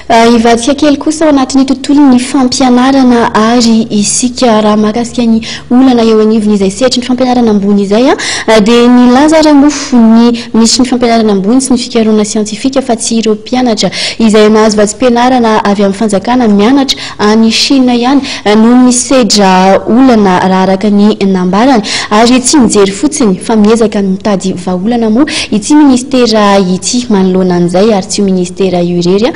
Hivadika kely kosa ao anatin'ny tontolon'ny fampianarana ary isika. Raha mahakasika ny olana eo anivon'izay sehatry ny fampianarana ambony izay dia nilaza Ramofo ny minisitry ny fampianarana ambony sy ny fikarohana siantifika fa tsy ireo mpianatra izay nahazo vatsim-pianarana avy amin'ny fanjakana mianatra any Chine ihany no misedra olana raha araka ny nambarany ary tsy mijery fotsiny fa miezaka ny mitady vahaolana moa ity ministera ity manoloana an'izay ary tsy io ministera io irery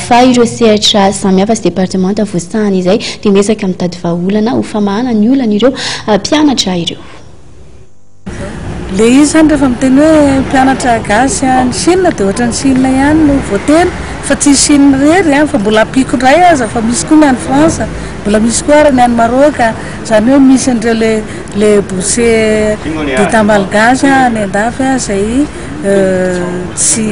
fa ireo sehatra samihafa sy departemanta voasahana izay dia miezaka mitady vahaolana ho famahana ny olan'ireo mpianatra ireo. Le izy zany rehefa miteny hoe mpianatra gasy any Chine dia ohatran'ny Chine ihany no voateny fa tsy Chine irery an, fa mbola ampiako indray aza fa misy koa ny any France, mbola misy koa ary ny any Maroc, izany hoe misy an'ireo le le boursier d'Etat malgache any andafy izay tsy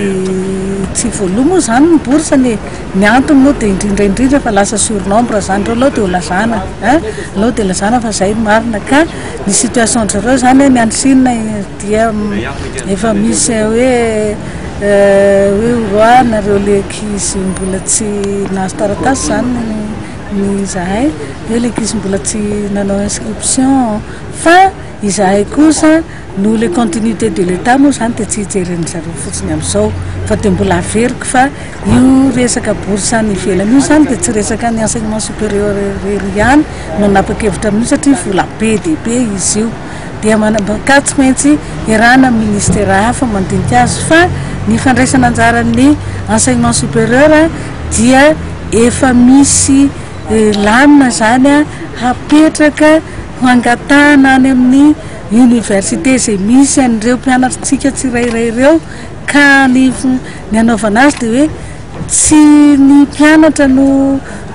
tsy voaloa moa izany ny bourse-ny e. Ny antony moa dia indrindra indrindra fa lasa surnombre izany ireo, aleo dia ho lazana an, aleo dia lazana fa izay no marina ka ny situation ndry zareo izany ny any Chine dia efa misy hoe hoe oroahana ireo le ankizy mbola tsy nahazo taratasy izany ny izahay, hoe le ankizy mbola tsy nanao inscription fa izahay kosa Noho ilay continuité de l'Etat moa izany dia tsy hijeren'ny zareo fotsiny amin'izao fa dia mbola averiko fa io resaka bourse any ivelany io izany dia tsy resaka ny enseignement supérieur irery ihany no nanapa-kevitra amin'io satria vola be dia be izy io dia ka tsy maintsy iarahana amin'ny ministera hafa mandinika azy fa ny fandraisana anjaran'ny enseignement supérieur dia efa misy lamina izany hapetraka ho angatahana any amin'ny Université izay misy an'ireo mpianatritsika tsirairay ireo ka ny ny anaovana azy dia hoe tsy ny mpianatra no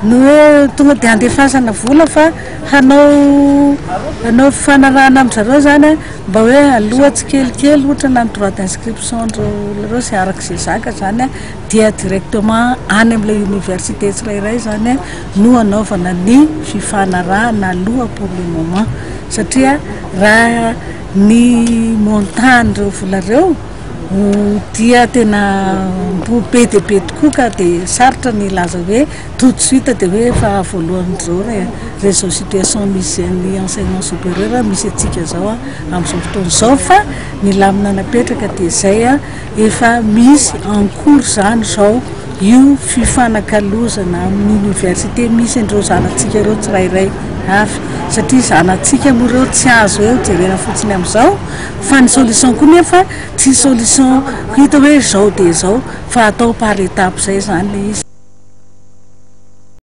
no hoe tonga dia andefasana vola fa hanao hanao fifanarahana amin-dry zareo izany an, mba hoe aloha tsikelikely ohatra na ny droit d'inscription ndreo olona ireo izay araka izay zaka izany an dia directement any amin'ilay université tsirairay izany no anaovana ny fifanarahana aloha pour le moment satria raha ny montant an'ireo vola ireo dia tena mbo be dia be tokoa ka dia sarotra ny hilaza hoe tout de suite dia hoe efa voalohan'izao re izao situation misy ny enseignement supérieur misy antsika izao amin'izao fotoana izao fa ny lamina napetraka dia izay Efa misy en cours zany zao io fifanakalozana amin'ny université misy an'ireo zanatsika ireo tsirairay avy satria zanatsika moa ireo tsy azo hoe jerena fotsiny amin'izao fa ny solution koa nefa tsy solution hita hoe zao dia zao fa atao par étape zay zany le izy.